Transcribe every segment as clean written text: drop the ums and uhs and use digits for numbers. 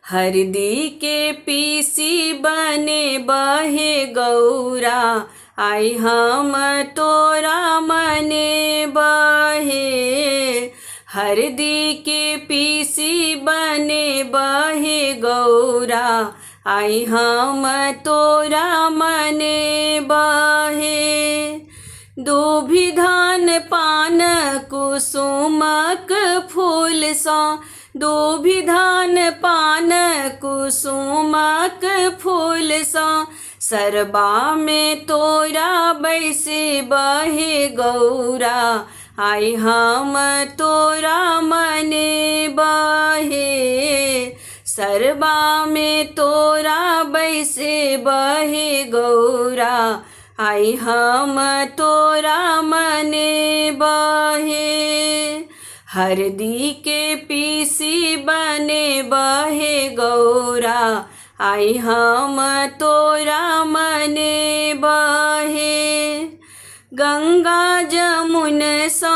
हरदी के पीसी बने बहे गौरा, आइ हम तोरा मने बहे। हरदी के पीसी बने बहे गौरा, आइ हम तोरा मने बहे। दूभि धान पान कुसुमक फूलसँ, दूभि धान पान कुसुमक फूलसँ, सरबामे तोरा बैसे बहे गौरा, आइ हम तोरा मने बहे। सरबामे तोरा बैसे बहे गौरा, आइ हम तोरा मने बहे। हरदी के पीसी बने बहे गौरा, आइ हम तोरा मने बहे। गंगा जमुनसँ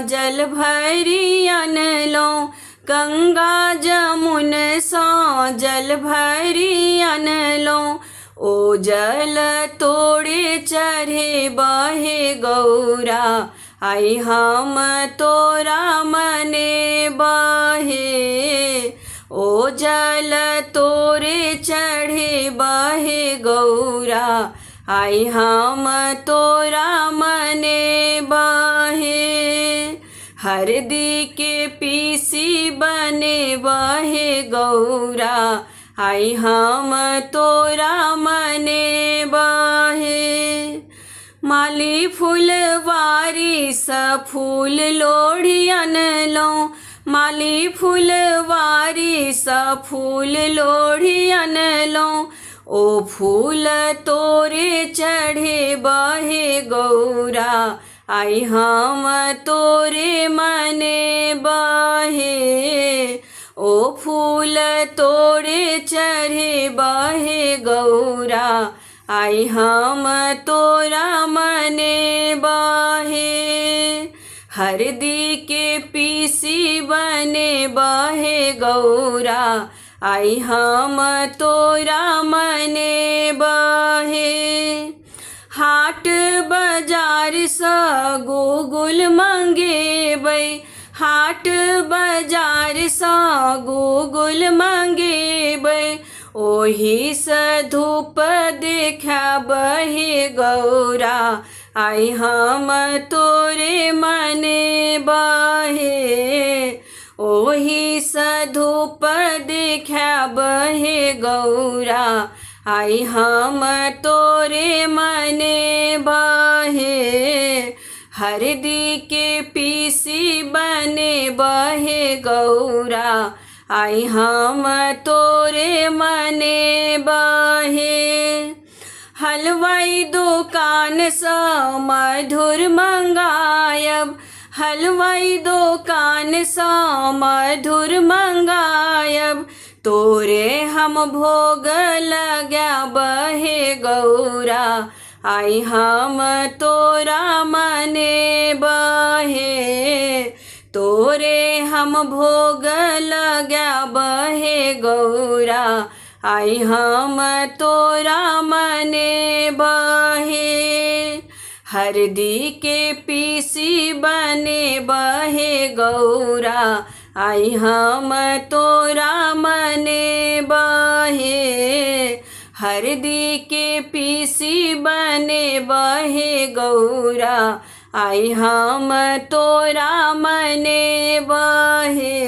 जल भरि अनलहुँ, गंगा जमुनसँ जल भरि अनलहुँ, ओ जल तोरे चढ़े बहे गौरा, आइ हम तोरा मने बहे। ओ जल तोरे चढ़े बहे गौरा, आइ हम तोरा मने बहे। हरदी के पीसी बने बहे गौरा, आइ हम तोरा मने बहे। माली फुलवारीसँ फूल लोढ़ी अनलहुँ, माली फुलवारीसँ फूल लोढ़ी अनलहुँ, ओ फूल तोरे चढ़े बहे गौरा, आइ हम तोरे मने बहे। ओ फूल तोरे चढ़े बहे गौरा, आइ हम तोरा मने बहे। हरदी के पीसी बने बहे गौरा, आइ हम तोरा मने बहे। हाट बाजारसँ गोगुल मंगेबै, हाट बाजारसँ गोगुल मंगेबै, ओहिसँ धूप देखाबहे गौरा, आइ हम तोरे मने बहे। ओहिसँ धूप देखाबहे गौरा, आइ हम तोरे मने बहे। हरदी के पीसी बने बहे गौरा, आइ हम तोरे मने बहे। हलवाइ दोकानसँ मधुर मंगायब, हलवाइ दोकानसँ मधुर मंगायब, तोरे हम भोग लगाबहे गौरा, आइ हम तोरा मने बहे। तोरे हम भोग लगाबहे गौरा, आइ हम तोरा मने बहे। हरदी के पीसी बने बहे गौरा, आइ हम तोरा मने बहे। हरदी के पीसी बने बहे गौरा, आइ हम तोरा मने बहे।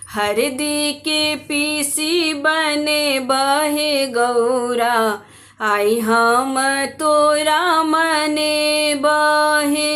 हरदी के पीसी बने बहे गौरा, आइ हम तोरा मने बहे।